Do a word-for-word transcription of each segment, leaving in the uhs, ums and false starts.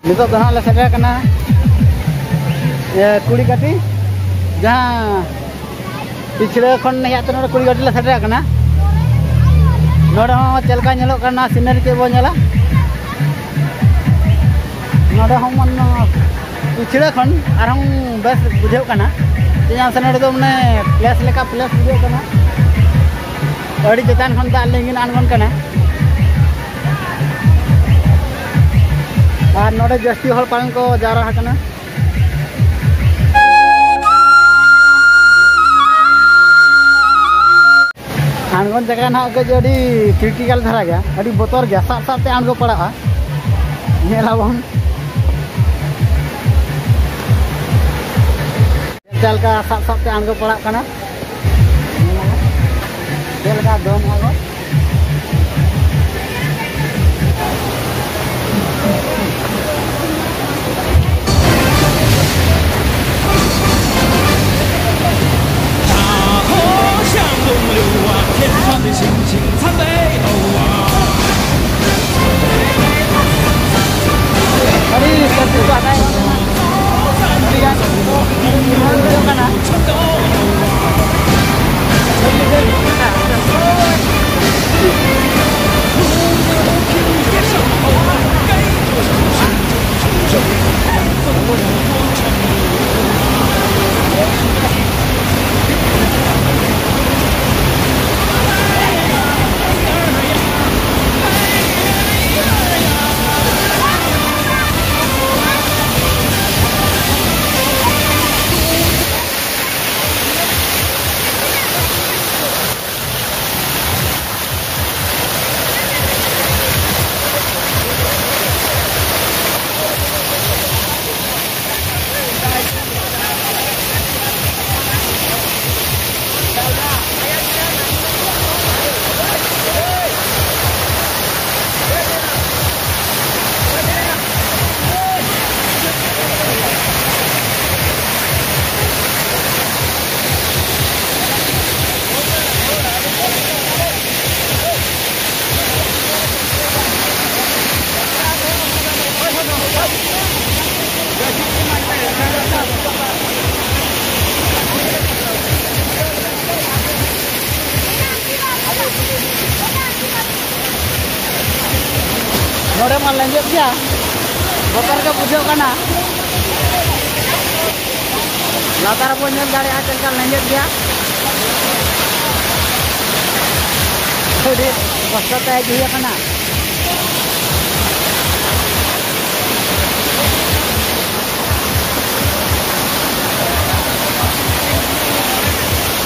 ᱱᱤᱛᱚᱜ ᱫᱚ ᱦᱟᱸᱜ ᱞᱮ ᱥᱮᱴᱮᱨ ᱟᱠᱟᱱᱟ, ᱮ, ᱠᱩᱲᱤ ᱠᱟᱹᱴᱤ, ᱡᱟᱦᱟᱸ ᱯᱤᱪᱷᱲᱟᱹ ᱠᱷᱚᱱ ᱦᱮᱡ ᱠᱟᱛᱮ ᱱᱚᱰᱮ ᱠᱩᱲᱤ ᱠᱟᱹᱴᱤ ᱞᱮ ᱥᱮᱴᱮᱨ ᱟᱠᱟᱱᱟ᱾ ᱱᱚᱰᱮ ᱦᱚᱸ ᱪᱮᱫ ᱞᱮᱠᱟ ᱧᱮᱞᱚᱜ ᱠᱟᱱᱟ, ᱥᱤᱱᱟᱨᱤ ᱠᱚ ᱵᱚ ᱧᱮᱞᱟ᱾ ᱱᱚᱰᱮ ᱦᱚᱸ ᱢᱟᱱᱮ ᱯᱤᱪᱷᱲᱟᱹ ᱠᱷᱚᱱ ᱟᱨᱦᱚᱸ ᱵᱮᱥ ᱵᱩᱡᱷᱟᱹᱜ ᱠᱟᱱᱟ᱾ ᱪᱮᱫᱟᱜ ᱥᱮ ᱱᱚᱰᱮ ᱫᱚ ᱢᱟᱱᱮ ᱯᱞᱮᱥ ᱞᱮᱠᱟ ᱯᱞᱮᱥ ᱵᱩᱡᱷᱟᱹᱜ ᱠᱟᱱᱟ᱾ ᱟᱹᱰᱤ ᱪᱮᱛᱟᱱ ᱠᱷᱚᱱ ᱫᱟᱜ ᱞᱤᱸᱜᱤᱱ ᱟᱬᱜᱚᱱ ᱠᱟᱱᱟ᱾ ᱟᱨ ᱱᱚᱰᱮ ᱡᱟᱹᱥᱛᱤ ᱦᱚᱲ ᱯᱟᱞᱮᱱ ᱠᱚ ᱡᱟᱣᱨᱟ ᱟᱠᱟᱱᱟ᱾ ᱟᱬᱜᱚᱱ ᱡᱟᱭᱜᱟ ᱱᱟᱦᱟᱜ ᱠᱟᱹᱡ ᱟᱹᱰᱤ ᱠᱨᱤᱴᱤᱠᱟᱞ ᱫᱷᱟᱨᱟ ᱜᱮᱭᱟ, ᱟᱹᱰᱤ ᱵᱚᱛᱚᱨ ᱜᱮᱭᱟ, ᱥᱟᱵ ᱥᱟᱵ ᱛᱮ ᱟᱬᱜᱚ ᱯᱟᱲᱟᱜᱼᱟ᱾ ᱧᱮᱞ ᱟᱵᱚᱱ ᱪᱮᱫ ᱞᱮᱠᱟ ᱥᱟᱵ ᱥᱟᱵ ᱛᱮ ᱟᱬᱜᱚ ᱯᱟᱲᱟᱜ ᱠᱟᱱᱟ᱾ ᱪᱮᱫ ᱞᱮᱠᱟ ᱫᱚᱱ ᱟᱬᱜᱚ᱾ ᱟᱹᱰᱤ ᱡᱟᱹᱥᱛᱤ ᱠᱚ ᱦᱟᱛᱟᱣ ᱮᱫᱟ᱾ ᱟᱹᱰᱤ ᱜᱟᱱ ᱦᱩᱭᱩᱜ ᱠᱟᱱᱟ᱾ ᱱᱚᱰᱮ ᱢᱟ ᱞᱮᱸᱡᱮᱫ ᱜᱮᱭᱟ, ᱵᱚᱛᱚᱨ ᱜᱮ ᱵᱩᱡᱷᱟᱹᱜ ᱠᱟᱱᱟ᱾ ᱞᱟᱛᱟᱨ ᱵᱚᱱ ᱧᱮᱞ ᱫᱟᱲᱮᱭᱟᱜᱼᱟ ᱪᱮᱫ ᱞᱮᱠᱟ ᱞᱮᱸᱡᱮᱫ ᱜᱮᱭᱟ᱾ ᱟᱹᱰᱤ ᱠᱚᱥᱴᱚ ᱛᱮ ᱦᱮᱡ ᱦᱩᱭ ᱟᱠᱟᱱᱟ᱾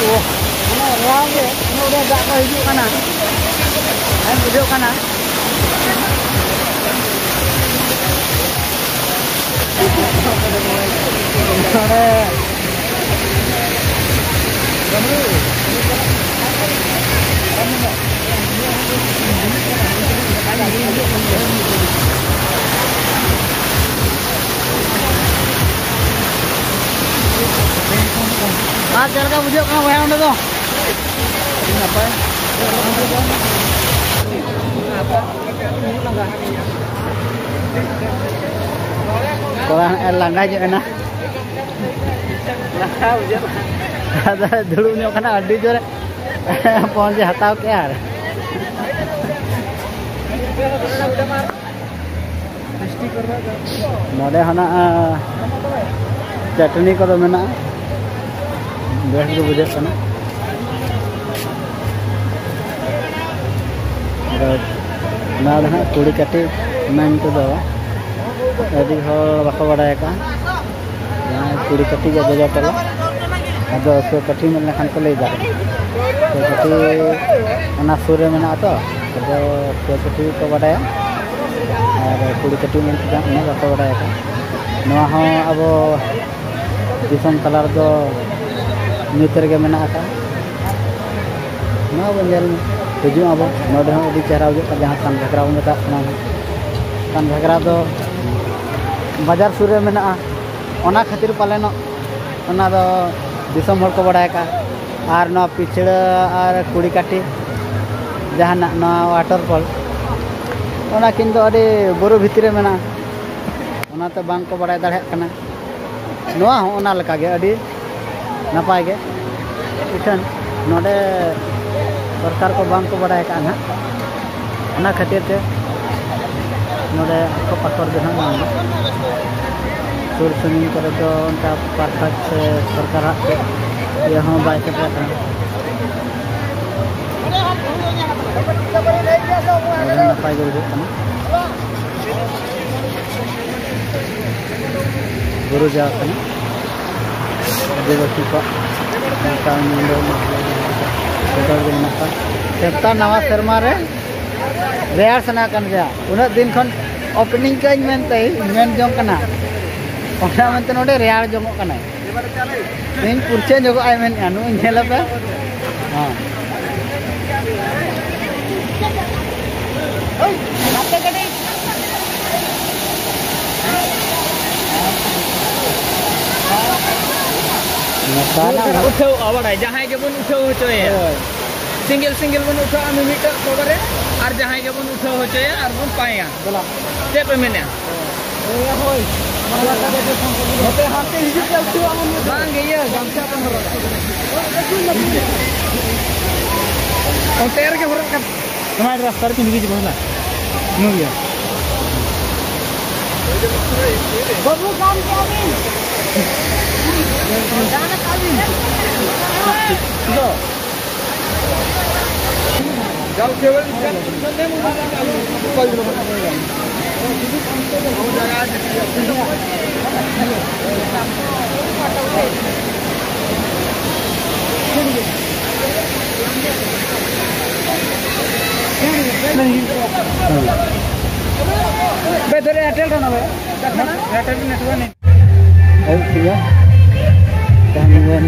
ᱳᱦ, ᱩᱱᱟᱹᱜ ᱨᱮᱭᱟᱲ ᱜᱮ, ᱩᱱᱟᱹᱜ ᱰᱷᱮᱨ ᱫᱟᱜ ᱠᱚ ᱦᱤᱡᱩᱜ ᱠᱟᱱᱟ, ᱵᱟᱝ ᱵᱩᱡᱷᱟᱹᱜ ᱠᱟᱱᱟ᱾ ᱱᱚᱰᱮ ᱟᱨ ᱪᱮᱫ ᱞᱮᱠᱟ ᱵᱩᱡᱷᱟᱹᱜ ᱠᱟᱱᱟ ᱵᱚᱭᱦᱟ ᱚᱸᱰᱮ ᱫᱚ? ᱟᱹᱰᱤ ᱱᱟᱯᱟᱭ᱾ ᱠᱚᱲᱟ ᱦᱚᱸ ᱞᱟᱸᱜᱟ ᱧᱚᱜ ᱮᱱᱟ᱾ ᱞᱟᱸᱜᱟ ᱵᱩᱡᱷᱟᱹᱜ ᱠᱟᱱᱟ᱾ ᱟᱫᱚ ᱫᱩᱲᱩᱵ ᱧᱚᱜ ᱠᱟᱱᱟ ᱟᱹᱰᱤ ᱡᱳᱨᱮ᱾ ᱯᱷᱳᱱ ᱡᱮ ᱦᱟᱛᱟᱣ ᱠᱮᱜᱼᱟ ᱟᱨ ᱱᱚᱰᱮ ᱦᱚᱸ ᱱᱟᱜ, ᱟᱸ, ᱪᱟᱹᱴᱱᱤ ᱠᱚᱫᱚ ᱢᱮᱱᱟᱜᱼᱟ, ᱵᱮᱥ ᱜᱮ ᱵᱩᱡᱷᱟᱹᱜ ᱠᱟᱱᱟ᱾ ᱟᱫᱚ ᱱᱚᱣᱟ ᱫᱚ ᱱᱟᱜ ᱠᱩᱲᱤ ᱠᱟᱹᱴᱤᱡ ᱢᱮᱱ ᱛᱮᱫᱚ ᱟᱹᱰᱤ ᱦᱚᱲ ᱵᱟᱠᱚ ᱵᱟᱰᱟᱭ ᱟᱠᱟᱫᱼᱟ᱾ ᱡᱟᱦᱟᱸᱭ ᱠᱩᱲᱤ ᱠᱟᱹᱴᱤᱡ ᱜᱮ ᱡᱚᱡᱚ ᱴᱚᱞᱟ, ᱟᱫᱚ ᱥᱮ ᱠᱟᱹᱴᱤᱡ ᱢᱮᱱ ᱞᱮᱠᱷᱟᱱ ᱠᱚ ᱞᱟᱹᱭ ᱫᱟ, ᱥᱮ ᱠᱟᱹᱴᱤᱡ ᱚᱱᱟ ᱥᱩᱨ ᱨᱮ ᱢᱮᱱᱟᱜᱼᱟ ᱛᱚ, ᱟᱫᱚ ᱥᱮ ᱠᱟᱹᱴᱤᱡ ᱠᱚ ᱵᱟᱰᱟᱭᱟ᱾ ᱟᱨ ᱠᱩᱲᱤ ᱠᱟᱹᱴᱤᱡ ᱢᱮᱱ ᱛᱮᱫᱚ ᱩᱱᱟᱹᱜ ᱵᱟᱠᱚ ᱵᱟᱰᱟᱭ ᱟᱠᱟᱫᱼᱟ᱾ ᱱᱚᱣᱟ ᱦᱚᱸ ᱟᱵᱚ ᱫᱤᱥᱚᱢ ᱛᱟᱞᱟ ᱨᱮᱫᱚ ᱧᱩᱛ ᱨᱮᱜᱮ ᱢᱮᱱᱟᱜ ᱟᱠᱟᱫᱼᱟ᱾ ᱱᱚᱣᱟ ᱵᱚᱱ ᱧᱮᱞ ᱦᱤᱡᱩᱜ ᱟᱵᱚ, ᱱᱚᱰᱮ ᱦᱚᱸ ᱟᱹᱰᱤ ᱪᱮᱦᱨᱟ ᱵᱩᱡᱷᱟᱹᱜ ᱠᱟᱱᱟ, ᱡᱟᱦᱟᱸ ᱥᱟᱱ ᱜᱷᱟᱜᱽᱨᱟ ᱵᱚᱱ ᱢᱮᱛᱟᱜ ᱠᱟᱱᱟ᱾ ᱥᱟᱱ ᱜᱷᱟᱜᱽᱨᱟ ᱫᱚ ᱵᱟᱡᱟᱨ ᱥᱩᱨ ᱨᱮ ᱢᱮᱱᱟᱜᱼᱟ, ᱚᱱᱟ ᱠᱷᱟᱹᱛᱤᱨ ᱯᱟᱞᱮᱱᱚᱜ ᱚᱱᱟ ᱫᱚ ᱫᱤᱥᱚᱢ ᱦᱚᱲ ᱠᱚ ᱵᱟᱲᱟᱭ ᱟᱠᱟᱫᱼᱟ᱾ ᱟᱨ ᱱᱚᱣᱟ ᱯᱤᱪᱷᱲᱟᱹ ᱟᱨ ᱠᱩᱲᱤ ᱠᱟᱹᱴᱤ ᱡᱟᱦᱟᱱᱟᱜ ᱱᱚᱣᱟ ᱣᱟᱴᱟᱨ ᱯᱷᱚᱞ, ᱚᱱᱟ ᱠᱤᱱ ᱫᱚ ᱟᱹᱰᱤ ᱵᱩᱨᱩ ᱵᱷᱤᱛᱤᱨ ᱨᱮ ᱢᱮᱱᱟᱜᱼᱟ, ᱚᱱᱟᱛᱮ ᱵᱟᱝ ᱠᱚ ᱵᱟᱲᱟᱭ ᱫᱟᱲᱮᱭᱟᱜ ᱠᱟᱱᱟ᱾ ᱱᱚᱣᱟ ᱦᱚᱸ ᱚᱱᱟ ᱞᱮᱠᱟᱜᱮ ᱟᱹᱰᱤ ᱱᱟᱯᱟᱭ ᱜᱮ, ᱤᱠᱷᱟᱹᱱ ᱱᱚᱰᱮ ᱥᱚᱨᱠᱟᱨ ᱠᱚ ᱵᱟᱝ ᱠᱚ ᱵᱟᱲᱟᱭ ᱟᱠᱟᱫᱼᱟ ᱱᱟᱦᱟᱜ, ᱚᱱᱟ ᱠᱷᱟᱹᱛᱤᱨ ᱛᱮ ᱱᱚᱰᱮ ᱟᱠᱚ ᱯᱟᱠᱚᱲ ᱫᱚ ᱦᱟᱸᱜ ᱱᱚᱰᱮ᱾ ᱥᱩᱨ ᱥᱟᱺᱜᱤᱧ ᱠᱚᱨᱮ ᱫᱚ ᱚᱱᱠᱟ ᱯᱟᱨᱠᱷᱟᱡᱽ ᱥᱮ ᱥᱚᱨᱠᱟᱨᱟᱜ ᱪᱮᱫ ᱤᱭᱟᱹ ᱦᱚᱸ ᱵᱟᱭ ᱥᱮᱴᱮᱨ ᱟᱠᱟᱱᱟ᱾ ᱱᱚᱰᱮ ᱦᱚᱸ ᱱᱟᱯᱟᱭ ᱜᱮ ᱵᱩᱡᱷᱟᱹᱜ ᱠᱟᱱᱟ᱾ ᱵᱩᱨᱩ ᱡᱟᱦᱟᱸ ᱠᱟᱱᱟ, ᱟᱹᱫᱤᱵᱟᱹᱥᱤ ᱠᱚᱣᱟᱜ ᱱᱚᱝᱠᱟ ᱧᱤᱫᱟᱹ ᱢᱟᱦᱟ ᱡᱚᱛᱚ ᱦᱚᱲ ᱜᱮ ᱢᱮᱱᱟᱜ ᱠᱚᱣᱟ᱾ ᱱᱮᱛᱟᱨ ᱱᱟᱣᱟ ᱥᱮᱨᱢᱟ ᱨᱮ ᱨᱮᱭᱟᱲ ᱥᱟᱱᱟ ᱠᱟᱱ ᱜᱮᱭᱟ᱾ ᱩᱱᱟᱹᱜ ᱫᱤᱱ ᱠᱷᱚᱱ ᱳᱯᱮᱱᱤᱝ ᱠᱟᱜ ᱟᱹᱧ ᱢᱮᱱᱛᱮ ᱢᱮᱱ ᱡᱚᱝ ᱠᱟᱱᱟ, ᱚᱱᱟ ᱢᱮᱱᱛᱮ ᱱᱚᱰᱮ ᱨᱮᱭᱟᱲ ᱡᱚᱝᱚᱜ ᱠᱟᱱᱟᱭ᱾ ᱤᱧ ᱯᱩᱨᱪᱷᱟᱹ ᱧᱚᱜᱚᱜ ᱟᱭ ᱢᱮᱱᱮᱫᱼᱟ, ᱱᱩᱭ ᱧᱮᱞ ᱟᱯᱮ᱾ ᱦᱚᱸ᱾ ᱱᱚᱝᱠᱟᱱᱟᱜ ᱩᱴᱷᱟᱹᱣ ᱟᱵᱟᱲᱟᱭ, ᱡᱟᱦᱟᱸᱭ ᱜᱮᱵᱚᱱ ᱩᱴᱷᱟᱹᱣ ᱦᱚᱪᱚᱭᱮᱭᱟ᱾ ᱦᱳᱭ᱾ ᱥᱤᱝᱜᱮᱞ ᱥᱤᱝᱜᱮᱞ ᱵᱚᱱ ᱩᱴᱷᱟᱹᱣᱟ ᱢᱤᱢᱤᱫᱴᱟᱝ ᱠᱚᱵᱚᱨ ᱨᱮ, ᱟᱨ ᱡᱟᱦᱟᱸᱭ ᱜᱮᱵᱚᱱ ᱩᱴᱷᱟᱹᱣ ᱦᱚᱪᱚᱭᱟ ᱟᱨ ᱵᱚᱱ ᱯᱟᱸᱭᱟ᱾ ᱫᱮᱞᱟ᱾ ᱪᱮᱫ ᱯᱮ ᱢᱮᱱᱮᱫᱼᱟ? ᱦᱳᱭ᱾ ᱱᱚᱛᱮ ᱦᱟᱱᱛᱮ ᱦᱤᱡᱩᱜ ᱯᱮ, ᱩᱴᱷᱟᱹᱣ ᱟᱵᱚᱱ ᱱᱚᱛᱮ᱾ ᱵᱟᱝ ᱜᱮ, ᱤᱭᱟᱹ, ᱜᱟᱢᱪᱷᱟ ᱵᱚᱱ ᱦᱚᱨᱚᱜᱟ᱾ ᱚᱱᱛᱮ ᱨᱮᱜᱮ ᱦᱚᱨᱚᱜ ᱠᱟᱱ᱾ ᱱᱚᱣᱟ ᱨᱟᱥᱛᱟ ᱨᱮ ᱛᱤᱸᱜᱩ ᱦᱤᱡᱩᱜ ᱠᱟᱱᱟ᱾ ᱱᱩᱭ ᱜᱮ᱾ ᱵᱟᱹᱵᱩ, ᱜᱟᱢ ᱠᱮᱜᱼᱟ ᱵᱤᱱ? ᱫᱚ᱾ ᱵᱮ, ᱫᱷᱚᱨᱮ ᱮᱭᱟᱨᱴᱮᱞ ᱨᱮ ᱚᱱᱟ ᱵᱮ᱾ ᱮᱭᱟᱨᱴᱮᱞ ᱱᱮᱴᱣᱟᱨᱠ ᱟᱹᱭᱩᱵ ᱯᱮᱭᱟ᱾ ᱛᱟᱦᱮᱱ ᱵᱮᱱ᱾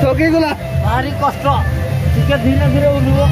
ঠকিগুলা। ভারী কষ্ট। টিকে ধীরে ধীরে উঠবো।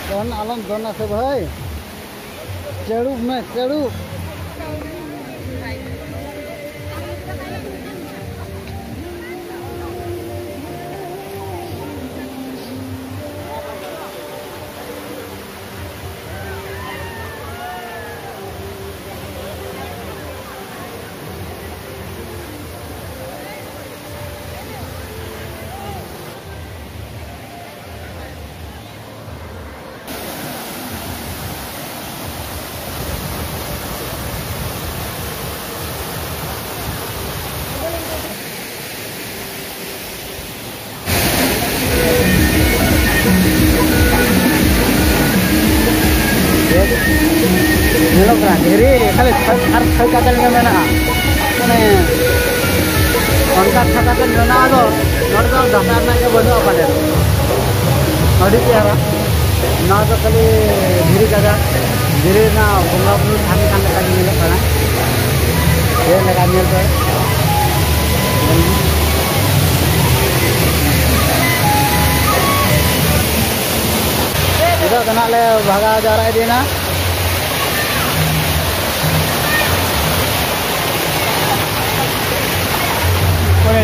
ᱫᱚᱱ ᱟᱞᱚᱢ ᱫᱚᱱᱟ ᱥᱮ ᱵᱷᱟᱹᱭ, ᱪᱟᱹᱲᱩᱵ ᱢᱮ, ᱪᱟᱹᱲᱩᱵ᱾ ᱧᱮᱞᱚᱜ ᱠᱟᱱᱟ ᱫᱷᱤᱨᱤ, ᱠᱷᱟᱹᱞᱤ ᱠᱷᱟᱹᱞ-, ᱟᱨ ᱠᱷᱟᱹᱞ ᱠᱟᱛᱮ ᱜᱮ ᱢᱮᱱᱟᱜᱼᱟ᱾ ᱢᱟᱱᱮ ᱚᱱᱠᱟ ᱠᱷᱟᱹᱞ ᱠᱟᱛᱮ ᱢᱮᱱᱟᱜᱼᱟ, ᱟᱫᱚ ᱱᱚᱰᱮ ᱫᱚ ᱫᱟᱛᱟᱨ ᱨᱮᱱᱟᱜ ᱜᱮ ᱵᱟᱹᱱᱩᱜᱼᱟ ᱯᱟᱞᱮᱱ᱾ ᱟᱹᱰᱤ ᱪᱮᱦᱨᱟ᱾ ᱱᱚᱣᱟ ᱫᱚ ᱠᱷᱟᱹᱞᱤ ᱫᱷᱤᱨᱤ ᱡᱟᱭᱜᱟ, ᱫᱷᱤᱨᱤ ᱨᱮᱱᱟᱜ ᱵᱚᱸᱜᱟ ᱵᱩᱨᱩ ᱛᱷᱟᱱ ᱠᱟᱱ ᱞᱮᱠᱟ ᱜᱮ ᱧᱮᱞᱚᱜ ᱠᱟᱱᱟ᱾ ᱪᱮᱫ ᱞᱮᱠᱟ ᱧᱮᱞ ᱯᱮ᱾ ᱱᱤᱛᱚᱜ ᱫᱚ ᱱᱟᱜ ᱞᱮ ᱵᱷᱟᱜᱟᱣ ᱡᱟᱣᱨᱟ ᱤᱫᱤᱭᱮᱱᱟ᱾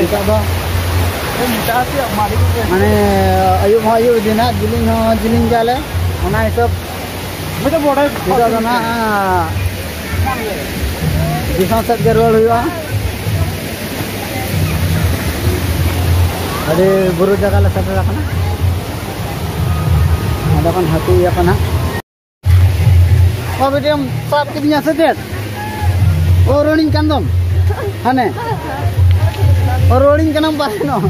ᱱᱤᱛᱚᱜ ᱫᱚ ᱢᱟᱱᱮ ᱟᱹᱭᱩᱵ ᱦᱚᱸ ᱟᱹᱭᱩᱵ ᱤᱫᱤᱭᱮᱱᱟ, ᱡᱤᱞᱤᱧ ᱦᱚᱸ ᱡᱤᱞᱤᱧ ᱜᱮᱭᱟᱞᱮ, ᱚᱱᱟ ᱦᱤᱥᱟᱹᱵ ᱱᱤᱛᱚᱜ ᱫᱚ ᱱᱟᱜ ᱫᱤᱥᱚᱢ ᱥᱮᱫ ᱜᱮ ᱨᱩᱣᱟᱹᱲ ᱦᱩᱭᱩᱜᱼᱟ᱾ ᱟᱹᱰᱤ ᱵᱩᱨᱩ ᱡᱟᱭᱜᱟ ᱞᱮ ᱥᱮᱴᱮᱨ ᱟᱠᱟᱱᱟ᱾ ᱚᱸᱰᱮ ᱠᱷᱚᱱ ᱦᱟᱹᱠᱩ ᱤᱭᱟᱹ ᱠᱚ ᱱᱟᱜ᱾ ᱚ, ᱵᱤᱴᱤ, ᱟᱢ ᱥᱟᱵ ᱠᱤᱫᱤᱧᱟ ᱥᱮ ᱪᱮᱫ? ᱚ, ᱨᱩᱣᱟᱹᱲᱤᱧ ᱠᱟᱱ ᱫᱚᱢ᱾ ᱦᱟᱱᱮ᱾ ᱚ, ᱨᱩᱣᱟᱹᱲᱤᱧ ᱠᱟᱱᱟᱢ ᱯᱟᱞᱮᱱᱚᱜ᱾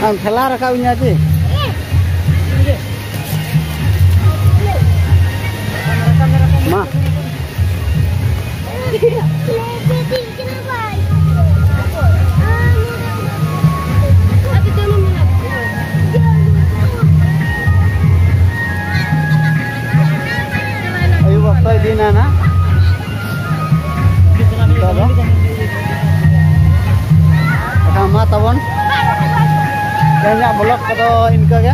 ᱟᱢ ᱴᱷᱮᱞᱟ ᱨᱟᱠᱟᱵ ᱤᱧᱟ ᱪᱮ? ᱢᱟ᱾ ᱟᱹᱭᱩᱵ ᱚᱠᱛᱚ ᱤᱫᱤᱭᱮᱱᱟ ᱱᱟ᱾ ᱱᱤᱛᱚᱜ ᱫᱚ ᱟᱪᱪᱷᱟ, ᱢᱟ ᱛᱟᱵᱚᱱ, ᱛᱮᱦᱮᱧᱟᱜ vlog ᱠᱚᱫᱚ ᱤᱱᱠᱟᱹ ᱜᱮ᱾